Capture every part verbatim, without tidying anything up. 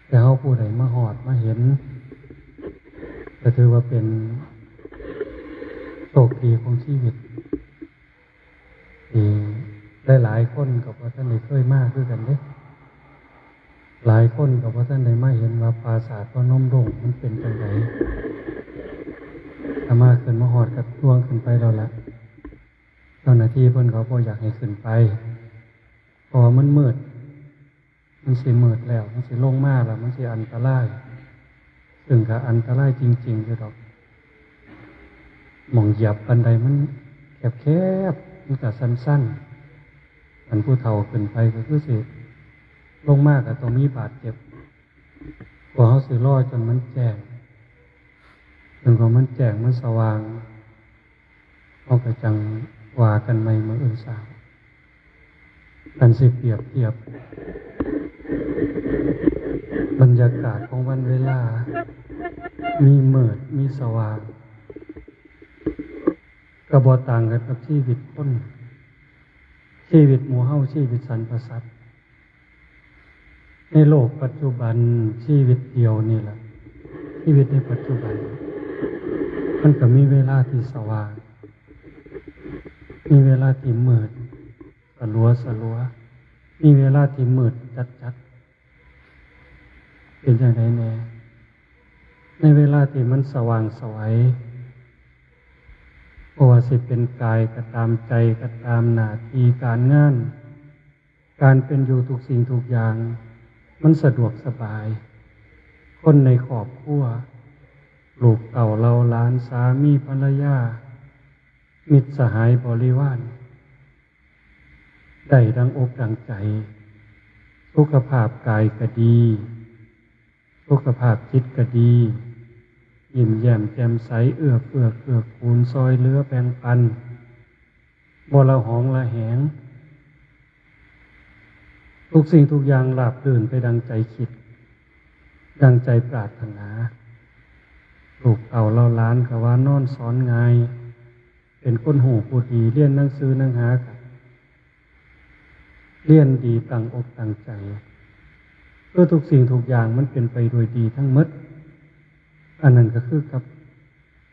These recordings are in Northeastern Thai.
แต่เฮาผู้ใดมาฮอดมาเห็น ก็ถือว่าเป็นโชคดีของชีวิต ที่หลายๆคนก็บ่ทันได้เคยมาคือกันเด้ หลายคนก็บ่ทันได้มาเห็นว่าปราสาทพนมรุ้งมันเป็นจั่งใด อาตมาขึ้นมาฮอดก็ลวงขึ้นไปแล้วล่ะ เจ้าหน้าที่เพิ่นก็บ่อยากให้ขึ้นไป เพราะว่ามันมืด มันสิมืดแล้ว มันสิลงมาแล้ว มันสิอันตราย ซึ่งก็อันตรายจริงๆอยู่ดอก หม่องเหยียบบันไดมันแคบๆ มันก็สั้นๆ อันผู้เฒ่าขึ้นไปก็คือสิลงมาก็ต้องมีบาดเจ็บ กว่าเฮาสิรอจนมันแจ้ง จนกว่ามันแจ้งมันสว่าง เฮาก็จั่งว่ากันใหม่มื้ออื่นเช้า อันสิเปรียบเทียบ บรรยากาศของวันเวลา มีมืด มีสว่าง ก็บ่ต่างกันกับชีวิตคน ชีวิตหมู่เฮา ชีวิตสรรพสัตว์ ในโลกปัจจุบัน ชีวิตเดียวนี่แหละ ชีวิตในปัจจุบัน มันก็มีเวลาที่สว่าง มีเวลาที่มืด สลัวสลัว มีเวลาที่มืดจัดๆ เป็นจั่งใดแน่ ในเวลาที่มันสว่างไสว บ่ว่าสิเป็นกายก็ตาม ใจก็ตาม หน้าที่การงาน การเป็นอยู่ทุกสิ่งทุกอย่าง มันสะดวกสบาย คนในครอบครัว ลูกเต้าเหล่าหลาน สามีภรรยา มิตรสหายบริวาร ได้ดังอกดังใจ สุขภาพกายก็ดี สุขภาพจิตก็ดี ยิ้มแย้มแจ่มใส เอื้อเฟื้อเกื้อกูล ซ่อยเหลือแบ่งปัน บ่ละหองละแหง ทุกสิ่งทุกอย่างราบรื่นไปดังใจคิด ดังใจปรารถนา ลูกเต้าเหล่าหลานก็ว่านอนสอนง่าย เป็นคนฮู้ผู้ดี เรียนหนังสือหนังหาก็เรียนดีตั้งอกตั้งใจ คือทุกสิ่งทุกอย่างมันเป็นไปโดยดีทั้งหมด อันนั้นก็คือกับ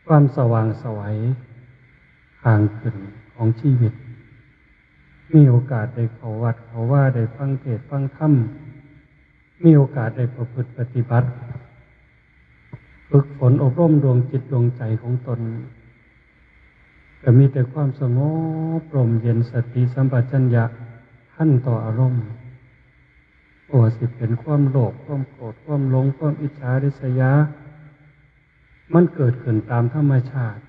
ความสว่างไสว ทางขึ้นของชีวิต มีโอกาสได้เข้าวัดเข้าวา ได้ฟังเทศน์ฟังธรรม มีโอกาสได้ประพฤติปฏิบัติ ฝึกฝนอบรมดวงจิตดวงใจของตน ก็มีแต่ความสงบร่มเย็น สติสัมปชัญญะทันต่ออารมณ์ บ่ว่าสิเป็นความโลภ ความโกรธ ความหลง ความอิจฉาริษยา มันเกิดขึ้นตามธรรมชาติ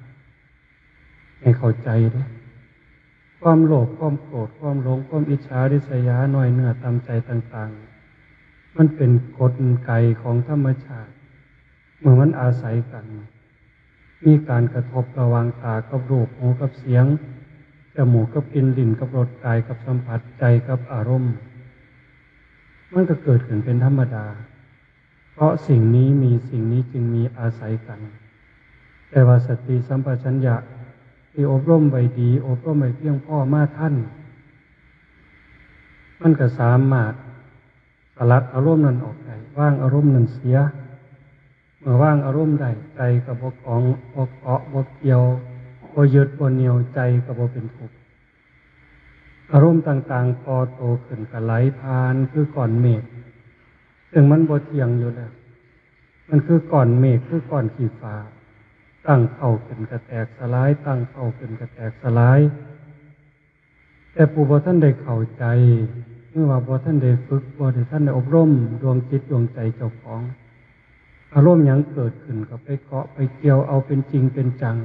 ให้เข้าใจเด้ ความโลภ ความโกรธ ความหลง ความอิจฉาริษยา น้อยเนื้อต่ำใจต่างๆ มันเป็นกลไกของธรรมชาติ เมื่อมันอาศัยกัน มีการกระทบระหว่างตากับรูป หูกับเสียง จมูกกับกลิ่น ลิ้นกับรส กายกับสัมผัส ใจกับอารมณ์ มันก็เกิดขึ้นเป็นธรรมดา เพราะสิ่งนี้มี สิ่งนี้จึงมี อาศัยกัน แต่ว่าสติสัมปชัญญะที่อบรมไว้ดี อบรมไว้เพียงพอมาทัน มันก็สามารถสลัดอารมณ์นั้นออกได้ วางอารมณ์นั้นเสีย เมื่อวางอารมณ์ได้ ใจก็บ่กอง บ่เกาะ บ่เกี่ยว บ่ยึด บ่เหนี่ยว ใจก็บ่เป็นทุกข์ อารมณ์ต่างๆ ก่อตัวขึ้นก็ไหลผ่านคือก้อนเมฆ ซึ่งมันบ่เที่ยงอยู่แล้ว มันคือก้อนเมฆ คือก้อนขี้ฟ้า ตั้งเค้าขึ้นก็แตกสลาย ตั้งเค้าขึ้นก็แตกสลาย แต่ผู้บ่ทันได้เข้าใจ หรือว่าบ่ทันได้ฝึก บ่ได้ทันได้อบรมดวงจิตดวงใจเจ้าของ อารมณ์หยังเกิดขึ้นก็ไปเกาะไปเกี่ยวเอาเป็นจริงเป็นจัง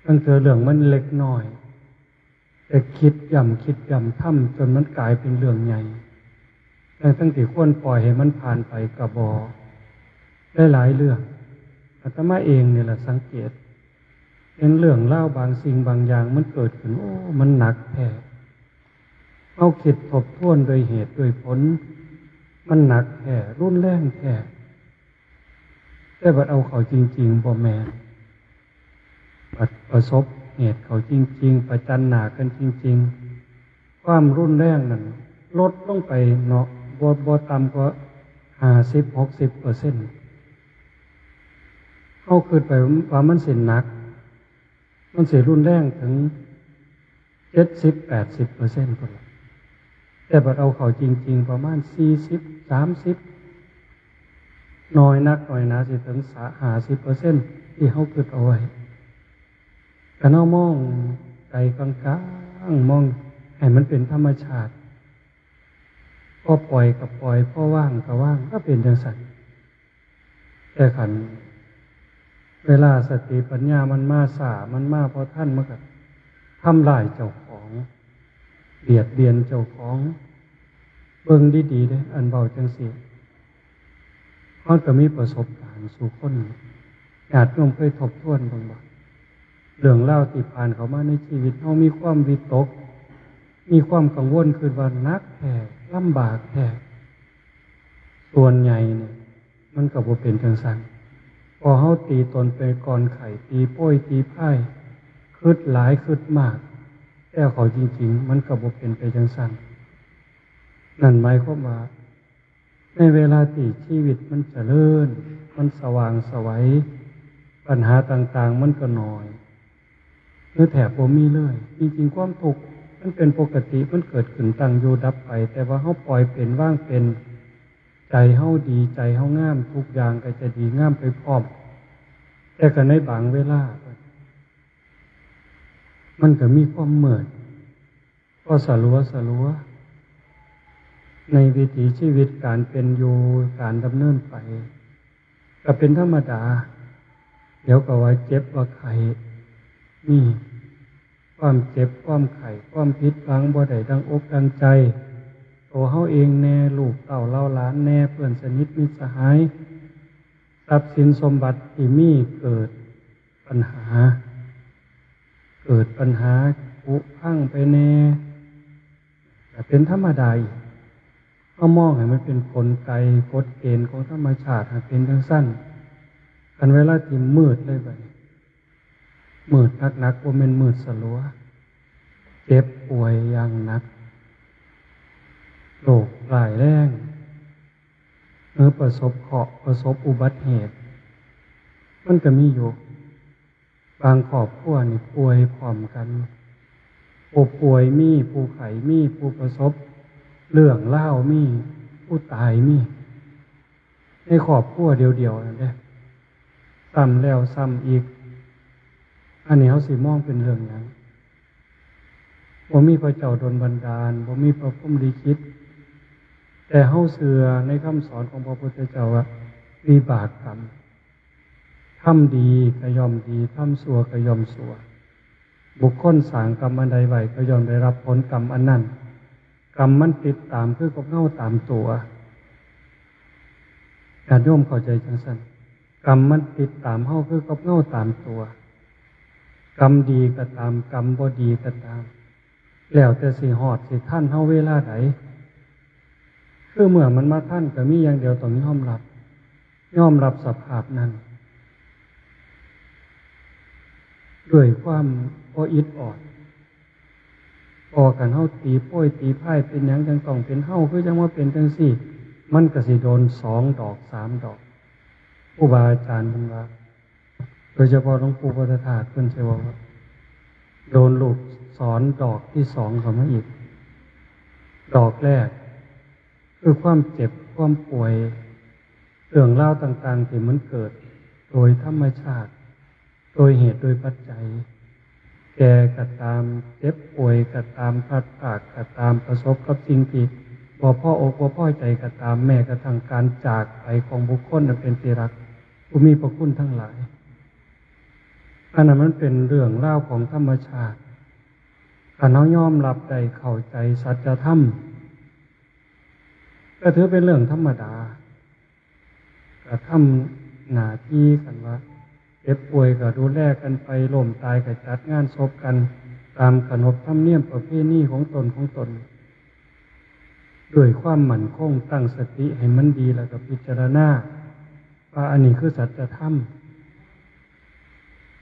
ลางเทื่อเรื่องมันเล็กน้อย แต่คิดย้ำคิดย้ำทำจนมันกลายเป็นเรื่องใหญ่ ทั้งๆที่ควรปล่อยให้มันผ่านไปก็บ่ หลายๆเรื่อง อาตมาเองนี่แหละสังเกต เห็นเรื่องราวบางสิ่งบางอย่างมันเกิดขึ้น โอ้ มันหนักแท้ เฮาคิดทบทวนด้วยเหตุด้วยผล มันหนักแท้ รุนแรงแท้ แต่บัดเอาเข้าจริงๆ บ่แม่น บัดประสบเหตุเข้าจริงๆ ประจันหน้ากันจริงๆ ความรุนแรงนั้นลดลงไปเนาะ บ่ บ่ต่ำกว่า ห้าสิบหกสิบเปอร์เซ็นต์ เฮาคิดไปว่ามันสิหนัก มันสิรุนแรงถึงเจ็ดสิบแปดสิบเปอร์เซ็นต์ พุ้นล่ะ แต่บัดเอาเข้าจริงๆ ประมาณสี่สิบ สามสิบ น้อยนักน้อยหนาสิถึงห้าสิบเปอร์เซ็นต์ ที่เฮาคิดเอาไว้ คันเฮามองใจกลางๆ มองให้มันเป็นธรรมชาติ พอปล่อยก็ปล่อย พอว่างก็ว่าง ก็เป็นจั่งซั้น แต่คันเวลาสติปัญญามันมาช้า มันมาบ่ทัน มันก็ทำร้ายเจ้าของ เบียดเบียนเจ้าของ เบิ่งดีๆ เด้ อันเว้าจั่งซี้ เฮาก็มีประสบการณ์สู่คน ญาติโยมเคยทบทวนเบิ่งบ่ เรื่องราวที่ผ่านเข้ามาในชีวิต เฮามีความวิตก มีความกังวล คิดว่าหนักแท้ ลำบากแท้ ส่วนใหญ่เนี่ย มันก็บ่เป็นจั่งซั้น พอเฮาตีตนเป็นก้อนไข่ ตีโพยตีพาย คิดหลายคิดมาก แต่เอาเข้าจริงๆ มันก็บ่เป็นไปจั่งซั้น นั่นหมายความว่า ในเวลาที่ชีวิตมันเจริญ มันสว่างไสว ปัญหาต่างๆ มันก็น้อย หรือแทบบ่มีเลย จริงๆ ความทุกข์มันเป็นปกติ มันเกิดขึ้น ตั้งอยู่ดับไป แต่ว่าเฮาปล่อยเป็นวางเป็น ใจเฮาดี ใจเฮางาม ทุกอย่างก็จะดีงามไปพร้อม แต่ก็ในบางเวลา มันก็มีความมืด ก็สลัวสลัว ในวิถีชีวิตการเป็นอยู่ การดำเนินไป ก็เป็นธรรมดา เดี๋ยวก็ว่าเจ็บว่าไข้ นี่ ความเจ็บ ความไข้ ความผิดหวัง บ่ได้ดังอกดังใจ ตัวเฮาเองแน่ ลูกเต้าเหล่าหลานแน่ เพื่อนสนิทมิตรสหาย ทรัพย์สินสมบัติที่มีเกิดปัญหา เกิดปัญหาผุพังไปแน่ ก็เป็นธรรมดาอีก เฮามองให้มันเป็นกลไกกฎเกณฑ์ของธรรมชาติ ให้เป็นจั่งซั้น คันเวลาที่มืดเลยบัดนี้ มืดหนักๆ บ่แม่นมืดสลัว เจ็บป่วยอย่างหนัก โรคร้ายแรง หรือประสบเคราะห์ ประสบอุบัติเหตุ มันก็มีอยู่ บางครอบครัวนี่ป่วยพร้อมกัน ผู้ป่วยมี ผู้ไข้มี ผู้ประสบเรื่องราวมี ผู้ตายมี ในครอบครัวเดียวๆ นั่นเด้ ซ้ำแล้วซ้ำอีก อันนี้เฮาสิมองเป็นเรื่องหยัง บ่มีพระเจ้าดลบันดาล บ่มีพระพรหมลิขิต แต่เฮาเชื่อในคำสอนของพระพุทธเจ้าว่า วิบากกรรม ทำดีก็ย่อมดี ทำชั่วก็ย่อมชั่ว บุคคลสร้างกรรมอันใดไว้ก็ย่อมได้รับผลกรรมอันนั้น กรรมมันติดตามคือกับเงาตามตัว ญาติโยมเข้าใจจั่งซั้น กรรมมันติดตามเฮาคือกับเงาตามตัว กรรมดีก็ตาม กรรมบ่ดีก็ตาม แล้วแต่สิฮอดสิทันเฮาเวลาใด คือเมื่อมันมาทันก็มีอย่างเดียว ต้องยอมรับ ยอมรับสภาพนั้น ด้วยความบ่อิดออด เพราะว่าคันเฮาตีโพยตีพาย เป็นหยังจั่งต้องเป็นเฮา คือจั่งว่าเป็นจั่งซี้ มันก็สิโดนสองดอกสามดอก ครูบาอาจารย์เพิ่นว่า โดยเฉพาะหลวงปู่พุทธทาส เพิ่นสิเว้าว่า โดนลูกศรดอกที่สองเข้ามาอีก ดอกแรก คือความเจ็บ ความป่วย เรื่องราวต่างๆ ที่มันเกิดโดยธรรมชาติ โดยเหตุโดยปัจจัย แก่ก็ตาม เจ็บป่วยก็ตาม พลัดพรากก็ตาม ประสบกับสิ่งที่บ่พออกบ่พอใจก็ตาม แม้กระทั่งการจากไปของบุคคลอันเป็นที่รัก ผู้มีพระคุณทั้งหลาย อันนั้นมันเป็นเรื่องราวของธรรมชาติ คันเฮายอมรับได้ เข้าใจสัจธรรม ก็ถือเป็นเรื่องธรรมดา ก็ทำหน้าที่กันว่า เจ็บป่วยก็ดูแลกันไป ล้มตายก็จัดงานศพกัน ตามขนบธรรมเนียมประเพณีของตนของตน ด้วยความมั่นคง ตั้งสติให้มันดี แล้วก็พิจารณา ว่าอันนี้คือสัจธรรม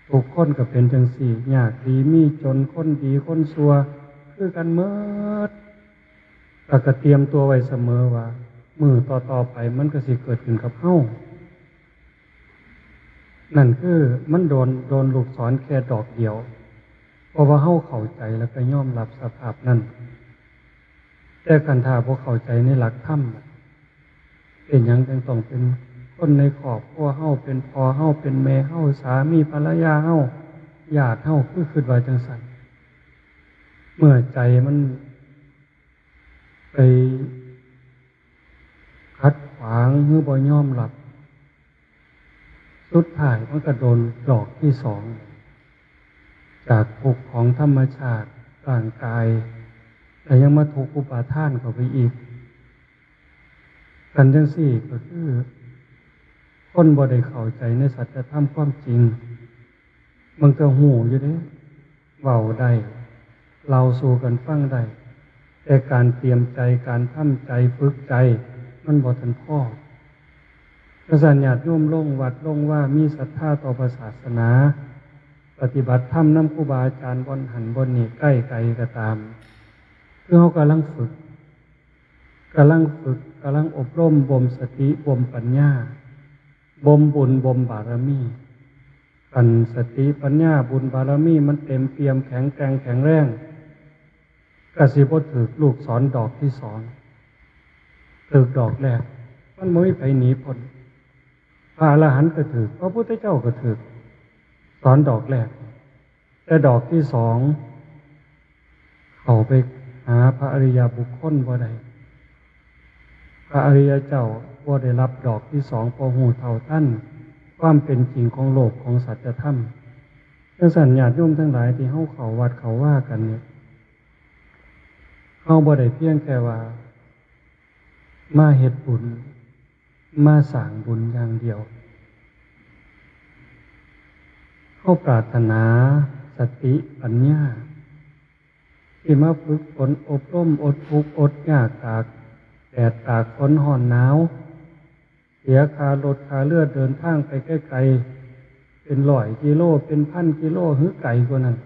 ทุกคนก็เป็นจั่งซี้ ยากดีมีจน คนดีคนชั่ว คือกันหมด แล้วก็เตรียมตัวไว้เสมอว่า มื้อต่อๆไปมันก็สิเกิดขึ้นกับเฮา นั่นคือมันโดน โดนลูกศรแค่ดอกเดียว เพราะว่าเฮาเข้าใจแล้วก็ยอมรับสภาพนั้น แต่คันถ้าบ่เข้าใจในหลักธรรม เป็นหยังจึงต้องเป็นคนในครอบครัวเฮา เป็นพ่อเฮา เป็นแม่เฮา สามีภรรยาเฮา ญาติเฮา คือคิดว่าจั่งซั้น เมื่อใจมันไปขัดขวางหรือบ่ยอมรับ สุดท้ายมันก็โดนดอกที่สอง จากทุกข์ของธรรมชาติร่างกาย แต่ยังมาทุกข์อุปาทานเข้าไปอีก กันจั่งซี้ก็คือ คนบ่ได้เข้าใจในสัจธรรมความจริง มันก็ฮู้อยู่เด้ เว้าได้ เล่าสู่กันฟังได้ แต่การเตรียมใจ การทำใจ ฝึกใจ มันบ่ทันพอ จั่งซั้นญาติโยมลงวัดลงวา มีศรัทธาต่อพระศาสนา ปฏิบัติธรรมนำครูบาอาจารย์บ่อนหั้นบ่อนนี้ ใกล้ไกลก็ตาม คือเฮากำลังฝึก กำลังฝึก กำลังอบรม บ่มสติ บ่มปัญญา บ่มบุญ บ่มบารมี คันสติปัญญาบุญบารมีมันเต็มเปี่ยม แข็งแกร่งแข็งแรง ก็สิบ่ถืกลูกศรดอกที่สอง ถืกดอกแรก มันบ่มีไผหนีพ้น พระอรหันต์ก็ถืก พระพุทธเจ้าก็ถืก ศรดอกแรก แต่ดอกที่สอง เข้าไปหาพระอริยบุคคลบ่ได้ พระอริยเจ้าบ่ได้รับดอกที่สอง เพราะฮู้เท่าทันความเป็นจริงของโลกของสัจธรรม จั่งซั้นญาติโยมทั้งหลายที่เฮาเข้าวัดเข้าวากันเนี่ย เฮาบ่ได้เพียงแค่ว่ามาเฮ็ดบุญ มาสร้างบุญอย่างเดียว เฮาปรารถนาสติปัญญา ที่มาฝึกฝนอบรม อดทุกข์อดยาก ตากแดดตากฝนร้อนหนาว เสียค่ารถค่าเรือเดินทางไปไกลๆ เป็นร้อยกิโล เป็นพันกิโล หรือไกลกว่านั้น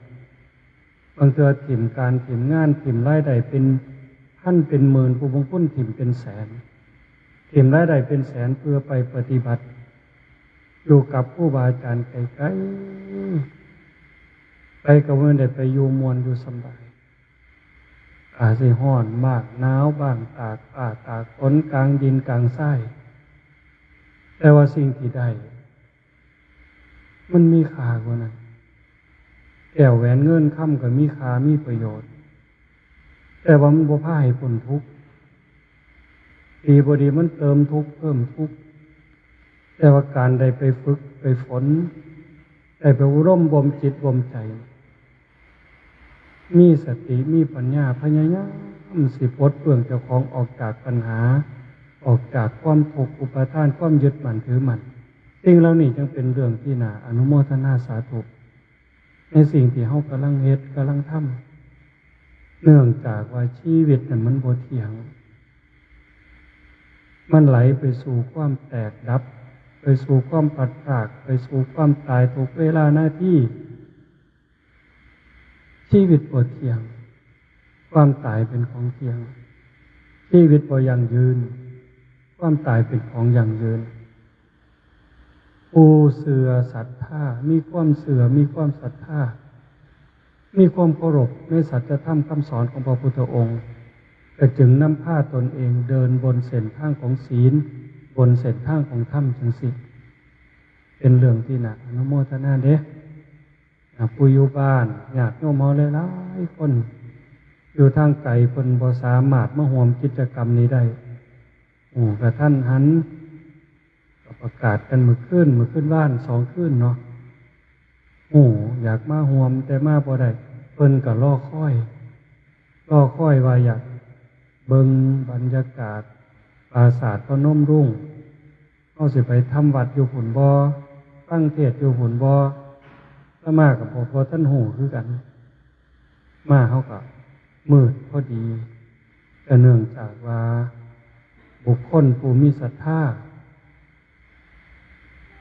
บางเทื่อถิ่มการถิ่มงาน ถิ่มรายได้เป็นพันเป็นหมื่น ผู้บางคนถิ่มเป็นแสน ถิ่มรายได้เป็นแสนเพื่อไปปฏิบัติ อยู่กับครูบาอาจารย์ไกลๆ ไปก็บ่ได้ไปอยู่ม่วนอยู่สำบาย อาจสิร้อนบ้าง หนาวบ้าง ตากฟ้าตากฝน กลางดินกลางทราย แต่ว่าสิ่งที่ได้ มันมีค่ากว่านั้น แก้วแหวนเงินคำก็มีค่า มีประโยชน์ แต่ว่ามันบ่พาให้พ้นทุกข์ ดีบ่ดีมันเติมทุกข์ เพิ่มทุกข์ แต่ว่าการได้ไปฝึกไปฝน ได้ไปอบรมบ่มจิตบ่มใจ มีสติมีปัญญา พยายามสิปลดเปลื้องเจ้าของออกจากปัญหา ออกจากความทุกข์อุปาทาน ความยึดมั่นถือมั่น สิ่งเหล่านี้จึงเป็นเรื่องที่น่าอนุโมทนาสาธุ ในสิ่งที่เฮากำลังเฮ็ดกำลังทำ เนื่องจากว่าชีวิตนั้นมันบ่เที่ยง มันไหลไปสู่ความแตกดับ ไปสู่ความพลัดพราก ไปสู่ความตายทุกเวลานาที ชีวิตบ่เที่ยง ความตายเป็นของเที่ยง ชีวิตบ่ยั่งยืน ความตายเป็นของยั่งยืน ผู้เชื่อศรัทธา มีความเชื่อ มีความศรัทธา มีความเคารพในสัจธรรมคำสอนของพระพุทธองค์ ก็จึงนำพาตนเองเดินบนเส้นทางของศีล บนเส้นทางของธรรมจั่งซี้ เป็นเรื่องที่น่าอนุโมทนาเด้ อ่า ผู้อยู่บ้าน ญาติโยมเฮาหลายๆ คน อยู่ทางไกล เพิ่นบ่สามารถมาร่วมกิจกรรมนี้ได้ โอ้ กะทันหัน ก็ประกาศกันมื้อคืน มื้อคืนวาน สองคืนเนาะ โอ้ อยากมาร่วมแต่มาบ่ได้ เพิ่นก็รอคอย รอคอยว่าอยากเบิ่งบรรยากาศปราสาทพนมรุ้ง เฮาสิไปทำวัดอยู่พุ้นบ่ ฟังเทศน์อยู่พุ้นบ่ อาตมาก็บ่ บ่ทันรู้คือกัน มาเฮาก็มืดพอดี ก็เนื่องจากว่าบุคคลผู้มีศรัทธา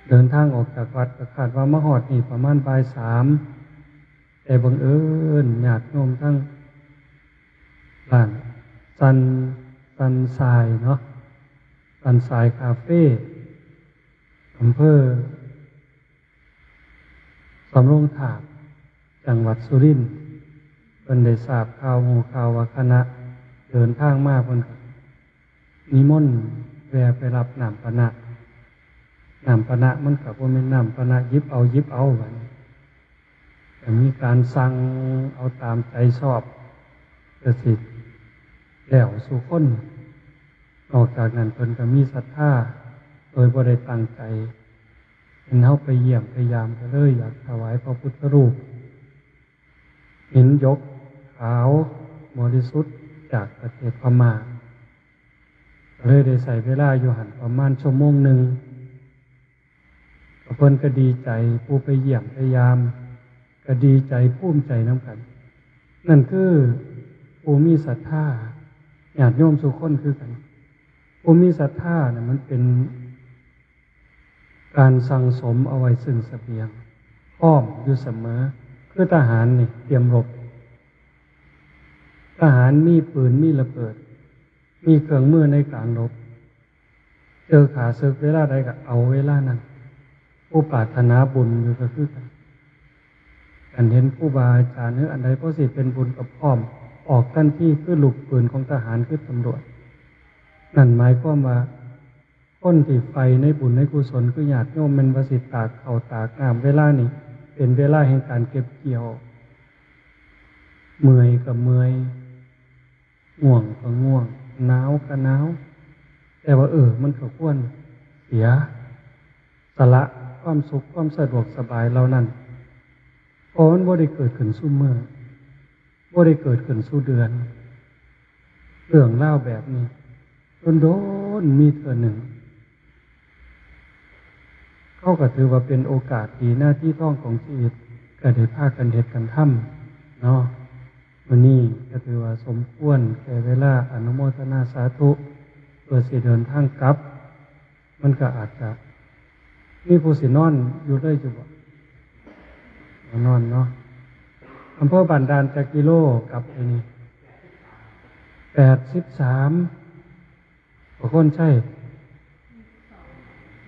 เดินทางออกจากวัดก็คาดว่ามาฮอดนี่ประมาณบ่ายสาม แต่บังเอิญญาติโยมทั้งบ้านสัน สันทรายเนาะ บ้านทรายคาเฟ่ อำเภอสำโรงทาบ จังหวัดสุรินทร์ เพิ่นได้ทราบข่าว ฮู้ข่าวว่าคณะเดินทางมา เพิ่นก็นิมนต์แวะไปรับน้ำปานะ น้ำปานะมันก็บ่แม่นน้ำปานะหยิบเอาหยิบเอา บัดนี้ก็มีการสั่งเอาตามใจชอบ ก็สิแล้วสู่คน นอกจากนั้นเพิ่นก็มีศรัทธาโดยบ่ได้ตั้งใจ เห็นเฮาไปเยี่ยมไปยามก็เลยอยากถวายพระพุทธรูป หินหยกขาวบริสุทธิ์จากประเทศพม่า ก็เลยได้ใช้เวลาอยู่หั่นประมาณชั่วโมงหนึ่ง ก็เพิ่นก็ดีใจ ผู้ไปเยี่ยมไปยามก็ดีใจภูมิใจนำกัน นั่นคือผู้มีศรัทธา ญาติโยมทุกคนคือกัน ผู้มีศรัทธาเนี่ยมันเป็นการสั่งสมเอาไว้ซึ่งเสบียง พร้อมอยู่เสมอ คือทหารนี่เตรียมรบ ทหารมีปืนมีระเบิด มีเครื่องมือในการรบ เจอข้าศึกเวลาใดก็เอาเวลานั้น ผู้ปรารถนาบุญอยู่ก็คือกัน คันเห็นครูบาอาจารย์หรืออันใดพอสิเป็นบุญก็พร้อม ออกทันทีคือลูกปืนของทหารคือตำรวจ นั่นหมายความว่า คนที่ใฝ่ในบุญในกุศลคือญาติโยม แม่นว่าสิตากข้าวตากน้ำ เวลานี้เป็นเวลาแห่งการเก็บเกี่ยว เมื่อยก็เมื่อย ง่วงก็ง่วง หนาวก็หนาว แต่ว่า เออ มันก็ควรเสียสละความสุขความสะดวกสบายเหล่านั้น เพราะมันบ่ได้เกิดขึ้นซุมื้อ บ่ได้เกิดขึ้นสู่เดือน เรื่องราวแบบนี้โดนๆ มีเทื่อหนึ่ง เขาก็ถือว่าเป็นโอกาสดี นาทีทองของชีวิต ก็ได้พากันเฮ็ดกันทำเนาะ มื้อนี้ก็ถือว่าสมควรแก่เวลา อนุโมทนาสาธุ เพื่อสิเดินทางกลับ มันก็อาจจะมีผู้สินอนอยู่เลยอยู่บ่ นอนเนาะ อำเภอบ้านด่านจักกิโลกลับไปนี่ แปดสิบสาม ประโคนชัย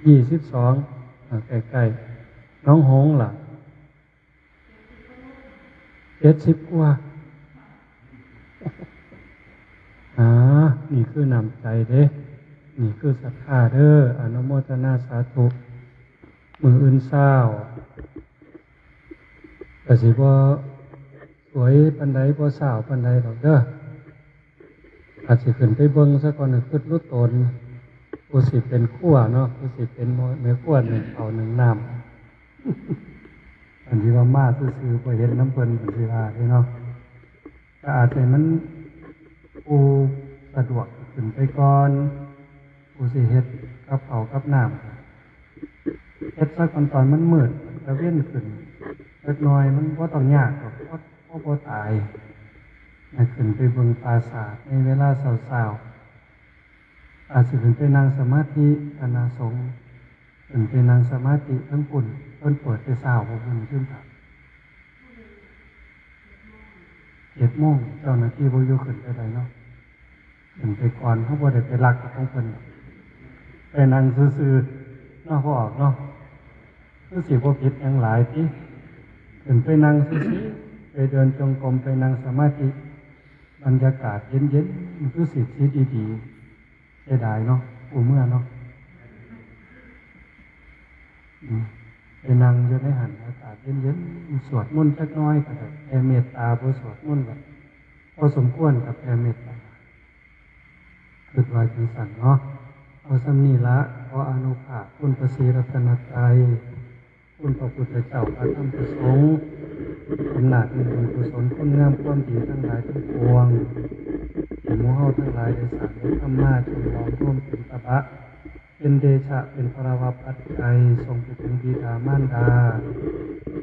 ยี่สิบสอง อ่า ใกล้ๆ หนองหงส์ล่ะ เจ็ดสิบกว่า อ่า นี่คือน้ำใจเด้ นี่คือศรัทธาเด้อ อนุโมทนาสาธุ มื้ออื่นเช้าก็สิบ่สวยปานใด บ่เช้าปานใดดอกเด้อ อาจสิขึ้นไปเบิ่งซะก่อน คิดรู้ตน ผู้สิเป็นครัวเนาะ ผู้สิเป็นแม่ครัวนึ่งข้าวนึ่งน้ำ อันที่ว่ามาซื่อๆ บ่เห็นนำเพิ่น เพิ่นสิว่าเด้เนาะ ก็อาจจะมันผู้สะดวกขึ้นไปก่อน ผู้สิเฮ็ดกับข้าวกับน้ำ เฮ็ดซะก่อน ตอนมันมืด ตะเว็นขึ้นจักหน่อย มันบ่ต้องยากดอก พอ พอบ่ตาย ให้ขึ้นไปเบิ่งปราสาทในเวลาเช้าๆ อาจสิขึ้นไปนั่งสมาธิ คณะสงฆ์ ขึ้นไปนั่งสมาธิเทิงพุ้น เพิ่นเปิดแต่เช้า พวกเพิ่นขึ้นครับ เจ็ดโมง เจ้าหน้าที่บ่อยู่ ขึ้นไปได้เนาะ ขึ้นไปก่อน เฮาบ่ได้ไปลักของเพิ่น ไปนั่งซื่อๆ เนาะ พ่อออกเนาะ คือสิบ่ผิดหยังหลายติ ขึ้นไปนั่งซื่อๆ ไปเดินจงกรม ไปนั่งสมาธิ บรรยากาศเย็นๆ มันคือสิ สิดีๆ เสียดายเนาะ ผู้เมือเนาะ อืม ไปนั่งอยู่ในหั้น อากาศเย็นๆ สวดมนต์จักหน่อยก็ได้ แผ่เมตตา บ่สวดมนต์ก็พอสมควรกับแผ่เมตตา คิดว่าจังซั่นเนาะ เอาส่ำนี้ละ ขออนุภาพคุณพระศรีรัตนตรัย คุณพระพุทธเจ้า พระธรรม พระสงฆ์ อำนาจแห่งบุญกุศล คุณงามความดีทั้งหลายทั้งปวง ที่หมู่เฮาทั้งหลายได้สร้างได้ทำมา จงหลอมรวมเป็นตบะ เป็นเดชะ เป็นพลวปัจจัย ส่งไปถึงบิดามารดา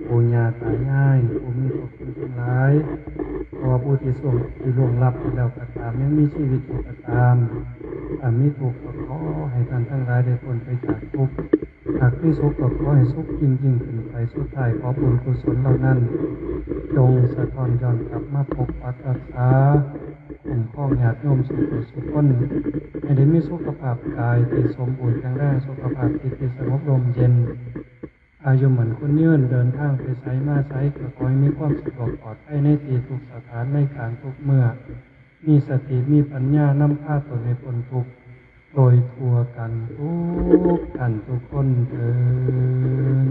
ปู่ย่าตายาย ผู้มีพระคุณทั้งหลาย เพราะว่าผู้ที่ล่วง ที่ล่วงลับไปแล้วก็ตาม ยังมีชีวิตอยู่ก็ตาม ถ้ามีทุกข์ก็ขอให้ท่านทั้งหลายได้พ้นไปจากทุกข์ หากมีสุขก็ขอให้สุขยิ่งๆ ขึ้นไป สุดท้ายขอบุญกุศลเหล่านั้น จงสะท้อนย้อนกลับมาปกปักรักษา คุ้มครองญาติโยมสู่ผู้สู่คน ให้ได้มีสุขภาพกายที่สมบูรณ์แข็งแรง สุขภาพจิตที่สงบร่มเย็น อายุมั่นขวัญยืน เดินทางไปไสมาไสก็ขอให้มีความสะดวกปลอดภัยในที่ทุกสถาน ในการทุกเมื่อ มีสติมีปัญญานำพาตนให้พ้นทุกข์โดยทั่วกันทุกท่านทุกคนเทอญ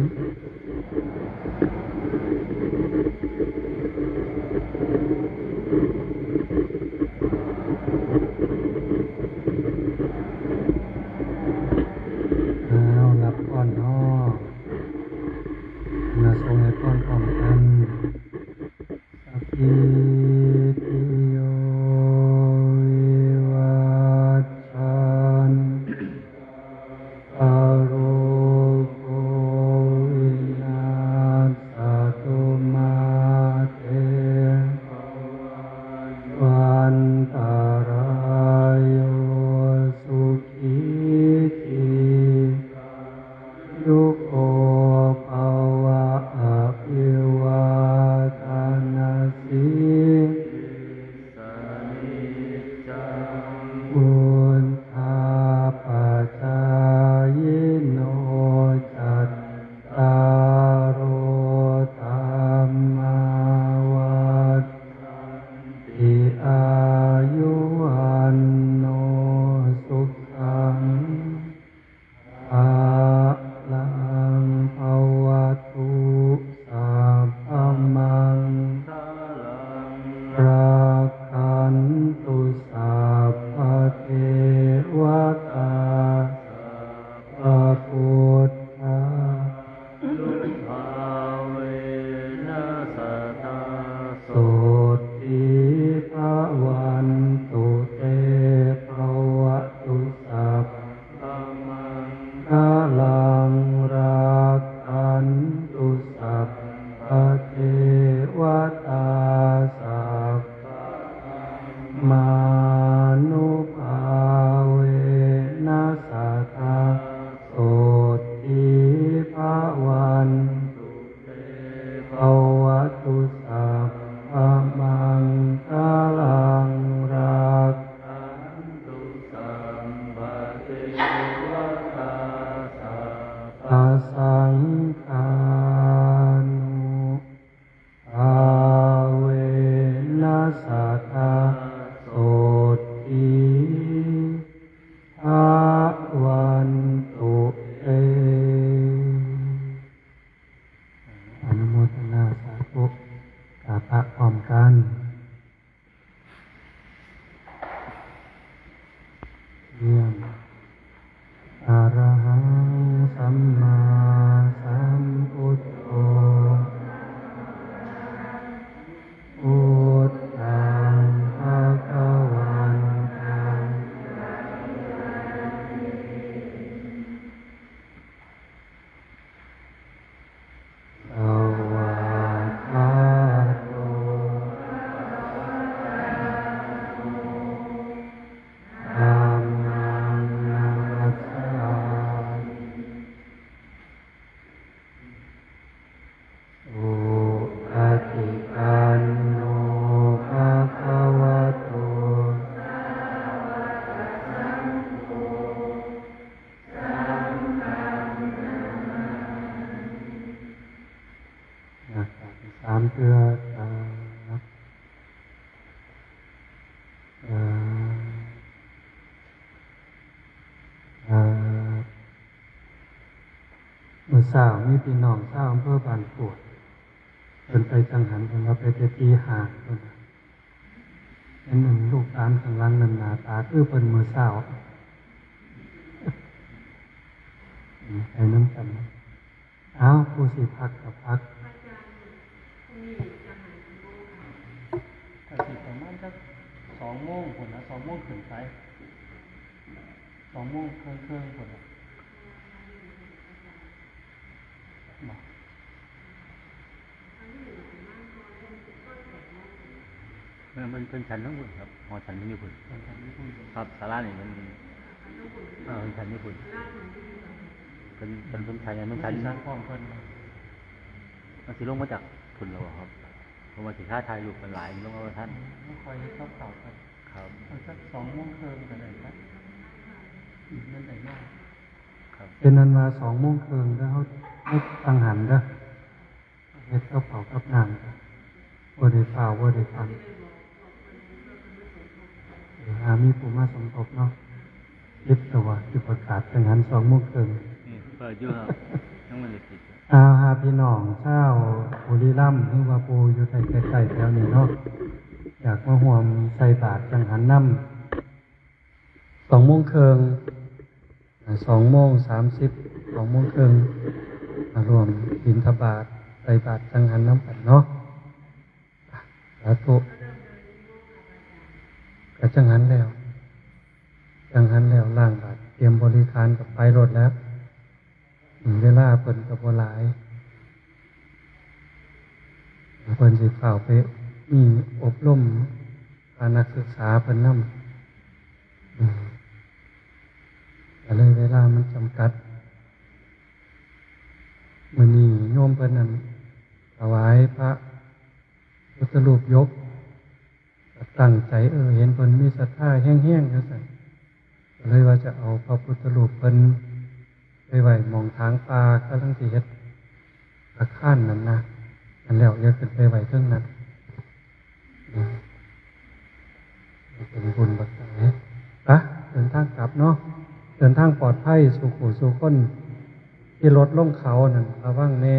เอา รับพรเนาะ มาส่งให้พรพร้อมกัน Sabbītiyo vivajjantu, sabbarogo vinassatu, mā te bhavatvantarāyo, sukhī dīghāyuko bhava. Abhivādanasīlissa niccaṃ vuḍḍhāpacāyino, cattāro dhammā vaḍḍhanti, āyu vaṇṇo sukhaṃ balaṃ. Bhavatu sabbamaṅgalaṃ, rakkhantu sabbadevatā, sabbabuddhānubhāvena sadā sotthī bhavantu te. Bhavatu sabbamaṅgalaṃ, rakkhantu sabbadevatā, sabbadhammānubhāvena sadā sotthī bhavantu te. Bhavatu sabbamaṅgalaṃ, rakkhantu sabbadevatā, sabbasaṅghānubhāvena sadā sotthī bhavantu te. อนุโมทนาสาธุ กราบพระพร้อมกัน เยี่ยม Arahaṃ sammāsambuddho, buddhaṃ bhagavantaṃ svākkhāto dhammaṃ namassāmi. Supaṭipanno bhagavato sāvakasaṅgho, saṅghaṃ namāmi. อ่ะ สามเทื่อครับ ครับ ครับ มื้อเช้ามีพี่น้องชาวอำเภอบ้านกรวด เพิ่นไปจังหัน เพิ่นว่าไปแต่ตีห้าเพิ่นน่ะ เห็นลูกหลานข้างหลังนั่นหน้าตาคือเพิ่นมื้อเช้า อืม ไปนำกัน อ้าว ผู้สิพักก็พัก ก็สิประมาณสักสองโมงพุ้นนะ สองโมงขึ้นไป สองโมงครึ่งๆพุ้นนะ บ่ เพิ่น เพิ่น เพิ่นฉันทั้งพุ้นครับ หอฉันเพิ่นอยู่พุ้น ครับ ศาลานี่มัน เออ เพิ่นฉันอยู่พุ้น เพิ่น เพิ่น เพิ่นฉัน เพิ่นฉัน มันสิสร้างความเพิ่น มันสิลงมาจากพุ้นแล้วบ่ครับ เพราะว่าสิท้าทายรูปกันหลาย ลงมาบ่ทัน มันคอยเฮ็ดกับข้าวกัน เอาสักสองโมงครึ่งก็ได้ครับ อืม มันได้มาก ครับ เป็นนั้นว่าสองโมงครึ่งแล้วเขา เขาจั่งหันเด้อ เฮ็ดกับข้าวกับน้ำ บ่ได้ฟ้าว บ่ได้ฟัง เออ หามีผู้มาสมทบเนาะ คิดแต่ว่าสิประกาศจั่งหันสองโมงครึ่ง นี่เปิดอยู่ครับ ยังบ่ได้ปิด อา หาพี่น้องชาวบุรีรัมย์ หรือว่าผู้อยู่ใกล้ๆแถวนี้เนาะ อยากมาร่วมใส่บาตรจั่งหันนำ สองโมงครึ่ง อ่า สองโมงสามสิบ สองโมงครึ่ง มาร่วมบิณฑบาต ใส่บาตรจั่งหันนำกันเนาะ สาธุ ก็จั่งหันแล้ว จั่งหันแล้ว ล้างบาตร เตรียมบริขารก็ไปโลดแล้ว อืม เวลาเพิ่นก็บ่หลาย เพิ่นสิฟ้าวไปมีอบรมพานักศึกษาเพิ่นนำ อืม ก็เลยเวลามันจำกัด มื้อนี้โยมเพิ่นนั่นถวายพระพุทธรูปหยก ก็ตั้งใจ เออ เห็นเพิ่นมีศรัทธาแฮงๆจั่งซั้น ก็เลยว่าจะเอาพระพุทธรูปเพิ่นไปไว้หม่องถางป่ากำลังสิเฮ็ดอาคารนั่นนะ อันแล้วอย่าขึ้นไปไว้เทิงนั้น อืม เป็นบุญบักหลาย ไป เดินทางกลับเนาะ เดินทางปลอดภัยสู่ผู้สู่คน ขี่รถลงเขานั่นระวังแน่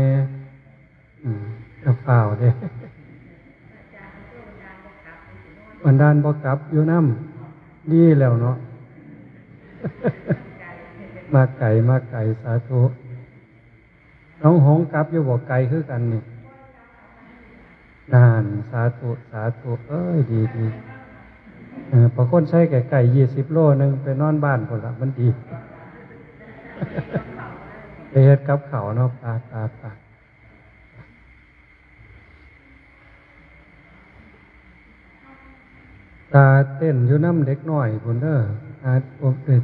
อืม อย่าฟ้าวเด้ บันดาลบ่กลับอยู่นำ ดีแล้วเนาะ มาไกล มาไกล สาธุ หนองหงส์กลับอยู่บ่ ไกลคือกันนี่ นั่น สาธุ สาธุ เอ้ย ดี ดี เออ ประโคนชัยใกล้ๆ ยี่สิบโลนึง ไปนอนบ้านพุ้นละ มันดี ไปเฮ็ดกับข้าวเนาะ ไป ไป ไป ตาเต้นอยู่นำเด็กน้อยพุ้นเด้อ หา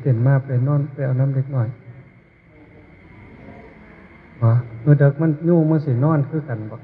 เต้นมาไปนอนไปเอานำเด็กน้อย บ่ มื้อเดิกมัน ยุงมันสินอนคือกันบ่